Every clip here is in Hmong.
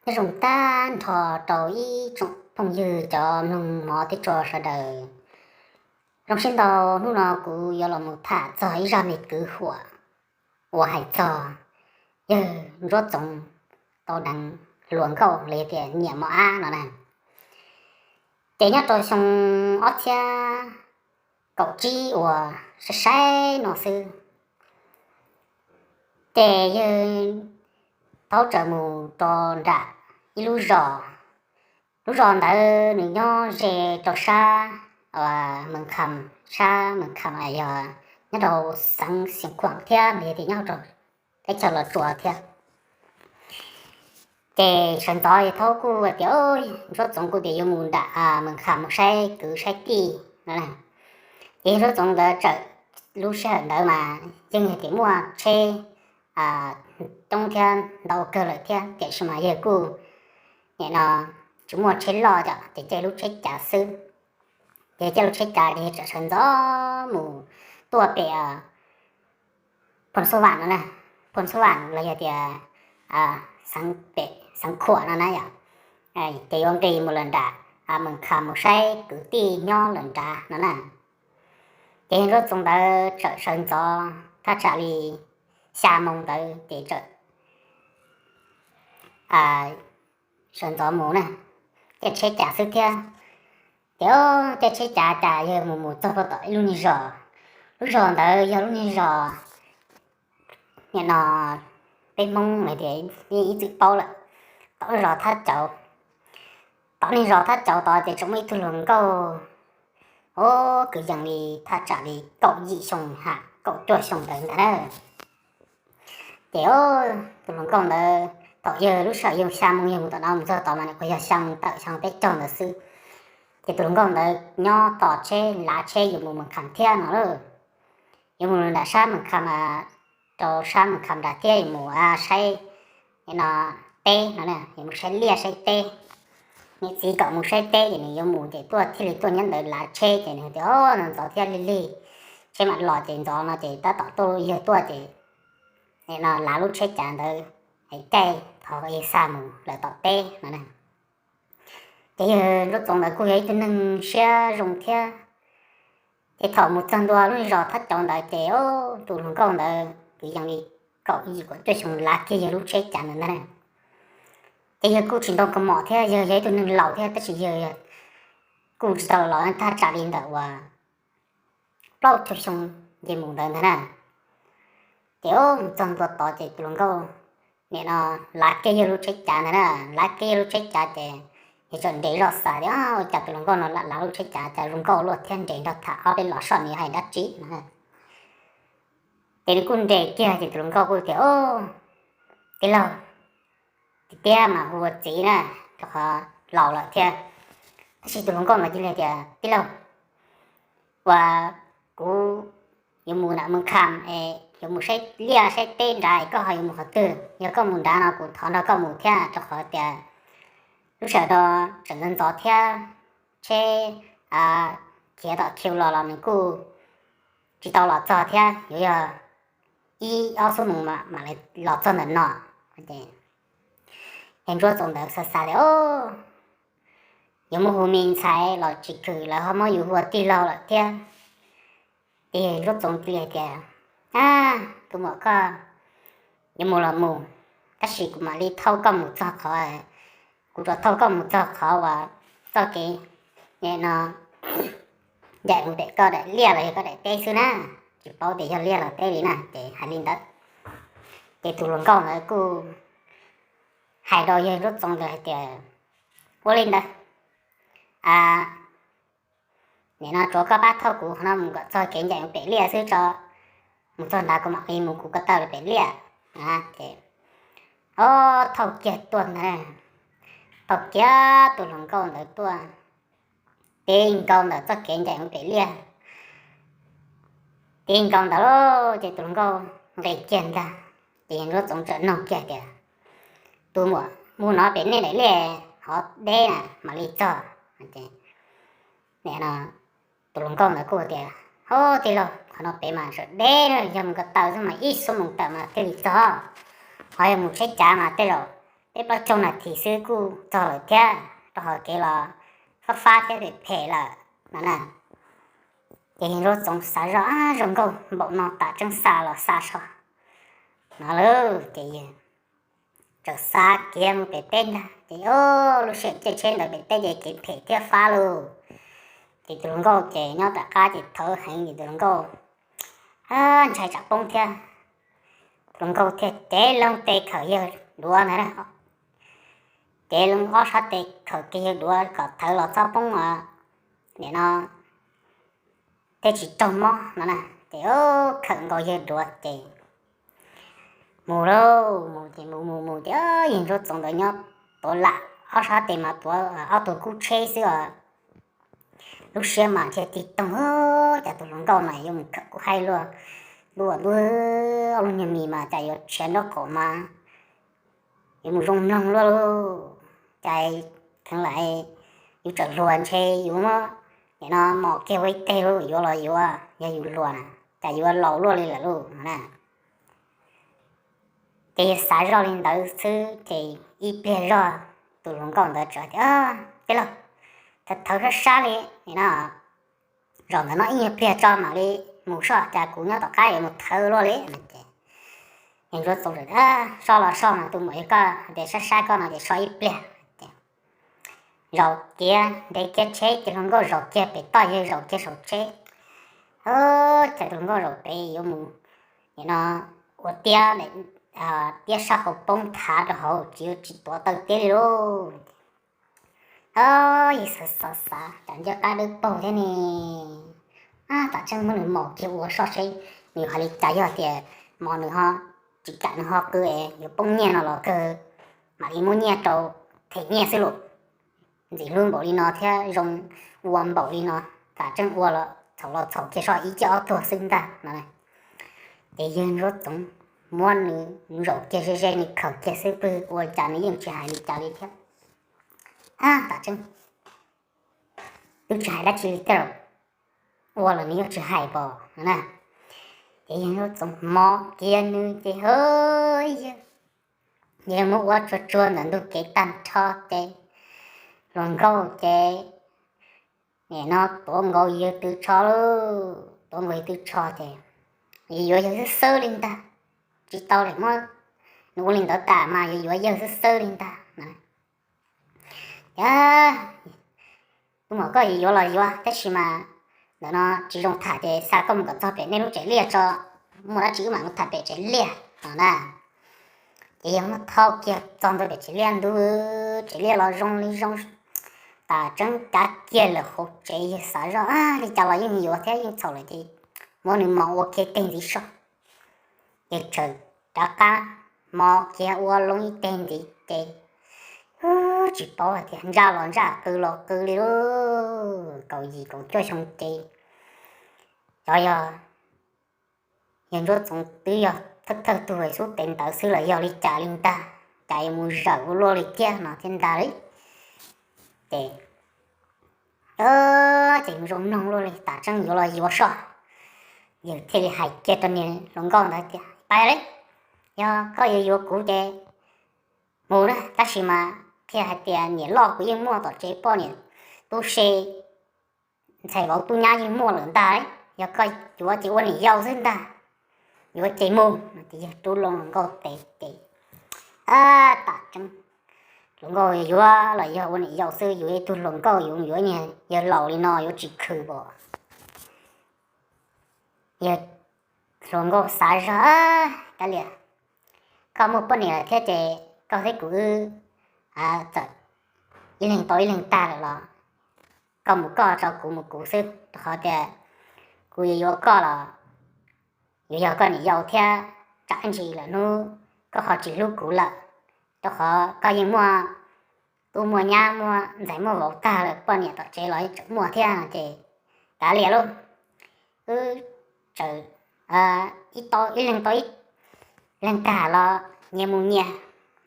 Nyob zoo tag nrho rau ib tsoom phooj ywg cov mloog hmov thiab tso sawv daws. Zoo siab ntau, hnub no kuv yuav los mus tham txog ib zaj me kwv huam uas hais txog yawg Ntsuab Txoov tau deev hluas nkauj los yog tias nyiam mos ab no na. Ces nyob rau xyoo ob txhiab kaum tsib uas saib saib no xwb, ces yawg thaub txawm mus rau nram ib lub zos. Lub zos ntawd nws nyob ze rau sab Mees Kham, sab Mees Kham yog nyob rau xeev Xiav Khuam thiab, yog tias nyob rau teb chaws Los Tsuas thiab. Ces sawv ntxov yawg thaub kuj tias, Ntsuab Txoov kuj tias yuav mus nram Mees Kham mus saib kwv saib tij no. Ces yawg Ntsuab Txoov ntawd txawm, lub sij hawm ntawd mas yeej yog tias muaj tsheb coob thiab ntau kawg lawm thiab, tiam sis mas yawg kuj nim no tsis muaj tsheb loj, ces caij lub tsheb cav xwb. Ces caij lub tsheb cav ces yawg txawm sawv ntxov mus tuaj pem Phoo Xub Vam no na, Phoo Xub Vam los yog tias xeev Khuam no na yom. Ces yuav nqis mus lawm nram Mees Kham mus saib kwv tij nyob lawm nrad no na. Ces yawg Ntsuab Txoov ntawd txawm sawv ntxov thaj tsam li xya moo ntawd ces txawm sawv ntxov mus na, caij tsheb cav xwb thiab. Ces caij tsheb cav cas yawg mus mus txog rau tom ib lub niag zos. Lub zos ntawd yog lub niag zos nim no peb Hmoob hais tias yeej ib txwm paub lawm, tom lub zos Thab Cauv. Tom niag zos Thab Cauv tod ces tseem muaj ib tug hluas nkauj, o, kwv yees li thaj tsam li kaum yim xyoo ha kaum cuaj xyoo ntawd ntag na. Ces tus hluas nkauj ntawd thaum yawg lub sij hawm yawg xya moo yawg mus tom no mus txog tod mas nws kuj yog xya moo tawm xya moo peb caug ntawd xwb. Ces tus hluas nkauj ntawd nyob tos tsheb lav tsheb yuav mus Mees Kham thiab no lauj. Yuav mus nram sab Mees Kham rau sab Mees Kham nrad thiab yuav mus saib no teb no, yuav mus saib liaj saib teb. Niam txiv kom mus saib teb ces nws yuav mus ces tuaj thiaj li tuaj nyob ntawd lav tsheb ces nws tias, O, no ntxov thiab lig lig, tsheb mam los ces ntxov no ces tab tom tuaj yawg tuaj ces no lav lub tsheb cav ntawd es caij thov yawg xa mus lawm tom teb no. Ces yawg Ntsuab Txoov ntawd kuj yog ib tug neeg siab zoo thiab. Ces thaum mus txog ntua lub zos Thab Cauv ntawd ces tus hluas nkauj ntawd kwv yees li kaum yim kaum cuaj xyoo lav kiag yawg lub tsheb cav ntawd ntag na. Ces yawg kuj tsis ntoo kaus mom thiab, yawg yog ib tug neeg laus thiab tab sis yawg kuj tsis tau laus thaj tsam li ntawm uas plaub caug xyoo nce mus ntawd ntag na. Ces mus txog ntua tod ces tus hluas nkauj nim no lav kiag yawg lub tsheb cav ntag na, lav kiag yawg lub tsheb cav ces yawg txawm nres zoj xav tias, Ua cas tus hluas nkauj no lam lav lub tsheb cav cas zoo nkauj luaj thiab, nres nrog tham ob peb los soj nws hais dab tsi no. Ces nws kuj nres kiag ces tus hluas nkauj kuj tias, O, tij laug, tiag tiag mas hu ua txiv na, rau qhov laus lawm thiab. Tab sis tus hluas nkauj mas cia li tias, Tij laug, uas kuv yuav mus nram Mees Kham es yuav mus saib liaj saib teb nrad es koj ho yuav mus qhov twg? Yog koj mus nrad no kuv thov nrog koj mus thiab, rau qhov tias lub sij hawm no tseem ntxov ntxov thiab, tsheb khiav tom khiv los los nws kuj tsis tau los txog thiab, yuav yog ib ob xuab moos mam li los txog ntawm no. Ces Ntsuab Txoov ntawd xav xav tias, O, yuav muab hu me ntxhais los tsis khwm, lawv ho muab yus hu ua tij laug lawm thiab. Ces Ntsuab Txoov cia li hais tias, A, tus muam, koj yuav mus los mus, tab sis kuv mam li thauj koj mus txog qhov, kuv tsuas thauj koj mus txog qhov uas txoj kev no ncaim mus pem koj daim liaj los yog koj daim teb xwb na, tsis paub tias yog liaj los teb li na, ces hais li ntawd. Ces tus hluas nkauj ntawd kuj hais rau yawg Ntsuab Txoov ntawd hais tias, Ua li ntawd, nim no tsuav koj pab thauj kuv qhov no mus kom txog kev ncaim mus pem liaj xwb tso, mus txog ntawd kuv mam li mus kuv ko taw los pem liaj. Ces, o, thauj kiag tuaj ntag, thauj kiag tus hluas nkauj ntawd tuaj, tib nkaus ntawm txoj kev ncaim mus pem liaj, tib nkaus ntawd lauj, ces tus hluas nkauj nqis kiag ntag. Ces Ntsuab Txoov txawm nug kiag tias, Tus muam, mus no pem nej daim liaj hov deb na mam li txog? Tus hluas nkauj ntawd kuj tias, Hov, tij laug, qhov no pem mas sawv deb, yog mus ko taw xwb mas ib xuab moos tawm mas thiaj li txog, ho yog mus tsheb cav mas tej zaum peb plaub caug nas this xwb kuj txog lawm thiab, rau qhov kev los fab fab thiab phem phem lawm no na. Ces yawg Ntsuab Txoov xav zoj, Ab, zoo nkauj npaum no tam tseeb xa los xa so no lauj. Ces yawg txawm xa kiag mus pem teb ntag. Ces o, lub sij hawm caij tsheb ntawd pem teb ces kev phem thiab fab lauj. Ces tus hluas nkauj ces nyob tom qab ces thawv heev ces tus hluas nkauj ntshai tsam poob thiab. Tus hluas nkauj thiaj cev loo tes khawm yawg duav ntag, cev loo ob sab tes khawm kiag yawg duav kom thawv los txhob poob os, nim no thiaj tsis raug mob no na. Ces khawm nkaus yawg duav ces mus lauj, mus ces mus mus mus ces yawg Ntsuab Txoov ntawd nyob tuav lam ob sab tes mas tuav ob tug kub tsheb xwb os. Lub siab mas thiaj tig toog, Cas tus hluas nkauj no yuav mus khawm kuv haib luaj, luaj luaj, ob lub nyuag mis mas cas yuav tshiav nraub qaum mas yuav mus zoo mloog luaj lauj. Cas kheev lam yus tseem hluas ntshe yus muab nim no mos kiag ua ib teg lauj, yuav los yuav, yog yus hluas na cas yuav laus luaj li lawm lauj no na. Ces yawg xav zoj li ntawd xwb ces ib pliag zog tus hluas nkauj ntawd txawm tias, Tij laug, thawv thawv sab sab li no, zaum ntawm no ib nyuag pliag tso mam li mus soj, cas kuv nyob tom qab yuav mus thawv luaj li no ces yawg Ntsuab Txoov, So los so mas tus muam, yog koj tias sab sab koj no ces so ib pliag. Ces zaum kiag nres kiag tsheb ces hluas nkauj zaum kiag pem toj, yawg zaum kiag saum tsheb. Ces tus hluas nkauj zaum pem yuav mus, nim no ua tiab, tiab sab hauv poob thav rau hauv tsis yuav tsis tuav taw tiab li lauj. Yawg xav xav xav cas nco qab dawb paug thiab ne. Ab, tam tseeb muab nws mos kiag ua soj seb nws hais li cas, yog tias mos nws ho tsis kam nws ho qw es yuav poob nyiaj no los kawg, mam li muab nyiaj rau them nyiaj xwb lauj. Ntxim hlub npaum li no thiab zoo ua npaum li no, tam tseeb ua los txhaum los txhaum kiag soj ib ciaj ob tuag xwb ntag no. Ces yawg Ntsuab Txoov muab nws zaum kiag ze ze, nws khawm kiag xwb pwg ua cas nws yeej tsis hais li cas li thiab. Ab, tam tseeb twb tsis hais dab tsi li tej zaum ua los nws yeej tsis hais pom no na. Ces yawg Ntsuab Txoov mos kiag nws ces, Hawb, yawg, yawg muab ua tsuag tsuag ntawm ntug kev tag nrho ces hluas nkauj ces nim no tuav nkaus yawg tw tsho lauj, tuav nkaus yawg tw tsho ces yuav yuav yawg xwb xwb li ntag. Tsis tau li, muab nws ua li ntawd tas mas yuav yuav yawg xwb xwb li ntag. Yog, tus muam, koj yuav yuav los yuav, tab sis mas ntawm no tsis zoo tham ces xa koj mus kom txog pem nej lub tsev liaj tso, muaj dab tsi wb mam mus tham pem tsev liaj no na. Ces yawg muab thau kiag txog ntua pem tsev liaj, ntu tsev liaj los zoo li zoo, tam tseeb kav kiag lawm hauv tsev, yawg xav zoj, Ab, li cas los yeej yuav thiab, yeej txhaum lawm ces muab nws mos ua kiag teg ntxiv soj. Yawg txawm rov qab mos kiag ua loo ib teg ntxiv ces tsis paub hais tias ntsaj los ntsaj, qw los qw li lauj, kaum yim kaum cuaj xyoo ces xyov yog yawg Ntsuab Txoov twb yog thawj thawj tug xub tes ntawd xwb los yog li cas li ntag, cas yuav mus zawm ua luaj li thiab no thiab ntag li. Ces ces zoo mloog luaj li, tam tseeb yuav los yuav soj. Yawg thiaj li hais kiag rau niag hluas nkauj ntawd tias, Pais li, yog koj yuav yuav kuv ces mus na, tab sis mas qhia hais tias niam loj kuv yeej muaj tom tsev poj niam tub se ntxhais vauv tub nyab yeej muaj lawm ntag, yog koj yuav ces ua niam yau xwb ntag, yuav ces mus no. Ces yawg rub loo hluas nkauj tes ces, Ab, tam tseeb hluas nkauj yuav los yog ua niam yau xwb, yuav ib tug hluas nkauj yuav yuav niag yawg laus li no yuav tsis khwm pom. Yawg hluas nkauj xav zog, Kav liam, koj muaj poj niam lawm thiab ces koj thiab kuv wb txawm ib leeg tau ib leeg tag lawm los koj mus koj tso, kuv mus kuv xwb, rau qhov tias kuv yuav yuav koj los yuav yog koj niam yau thiab, tsam ntsis lawm hnub koj ho tsis hlub kuv lawm, rau qhov koj yeej muaj tub muaj nyab muaj ntxhais muaj vauv tag lawm, poj niam tom tsev los tseem muaj thiab no ces kav liam lauj. Wb txawm ib tau ib leeg tau ib leeg tag los nyias mus nyias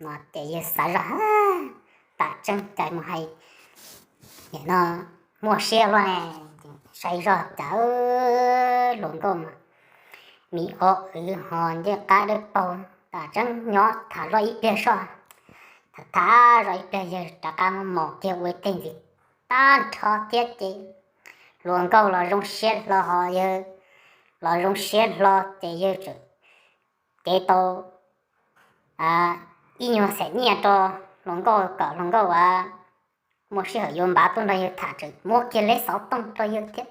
no. Ces yawg xav zog, Tam tseeb cas mus hais nim no muaj siab luaj ne. Saib zog cas hluas nkauj mas mi o wv ho ncej qab dawb paug, tam tseeb nyob tham zoj ib pliag soj, Tham zoj ib pliag yawg rov qab muab mos kiag ua ib teg ntxiv tag nrho thiab ces hluas nkauj los zoo siab hlo ho yawg los zoo siab hlo ces yawg tseem cev tau ib nyuag xam nyiaj rau hluas nkauj kom hluas nkauj ua muaj sij hawm yuav npav tuaj nrog yawg tham, tseem muab kiag leb xov tooj rau yawg thiab.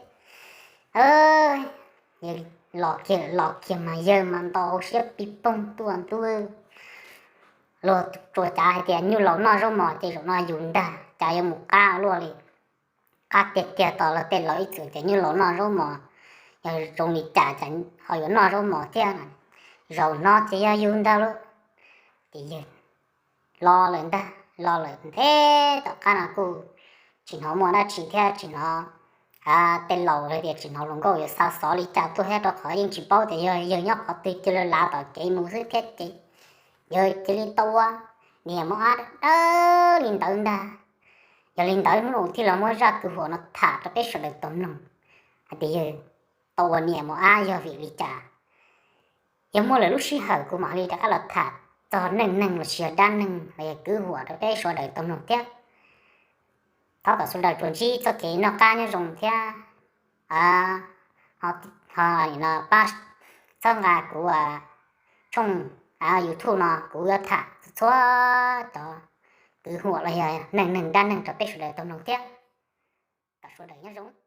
Los kiag los kiag mas yawg mas nto hauv siab pib poog tuaj ntuj. Luag tsuas cav hais tias nyuj laus noj zaub mos ces zaum no yus ntag cas yuav mus qab luaj li. Qab tiag tiag tos lawv tej laus ib txwm tias nyuj laus noj zaub mos, yog zoo li cas ho yuav noj zaub mos thiab. Zaum no ces yog yus ntag lauj. Ces yawg los lawm ntag, los lawm ntev tom qab no kuj tsis hnov muaj dab tsi thiab tsis hnov tej laus hais tias tsis hnov hluas nkauj yuav xa xov li cas tuaj thiab rau qhov yeej tsis paub tias yog yawg nyob qhov twg cia li lav tom kev mus xwb thiab ces yawg cia li tau ua niam mos ab dawb li ntawd ntag. Yog li ntawd hnub no thiaj los muab zaj kwv huam no tham rau peb sawv daws tau mloog hais tias yawg tau ua niam mos ab yog vim li cas. Yog muaj lwm lub sij hawm kuv mam li rov qab los tham txog neej neeg los sis yog dab neeg los yog kwv huam rau peb sawv daws tau mloog thiab. Thov kom sawv daws tsuas ntsib txoj kev noj qab nyob zoo thiab ho pab txhawb nqa kuv tshooj YouTube no, kuv yuav tham txhua cov kwv huam los yog neej neeg dab neeg rau peb sawv daws tau mloog thiab. Kom sawv daws nyob zoo.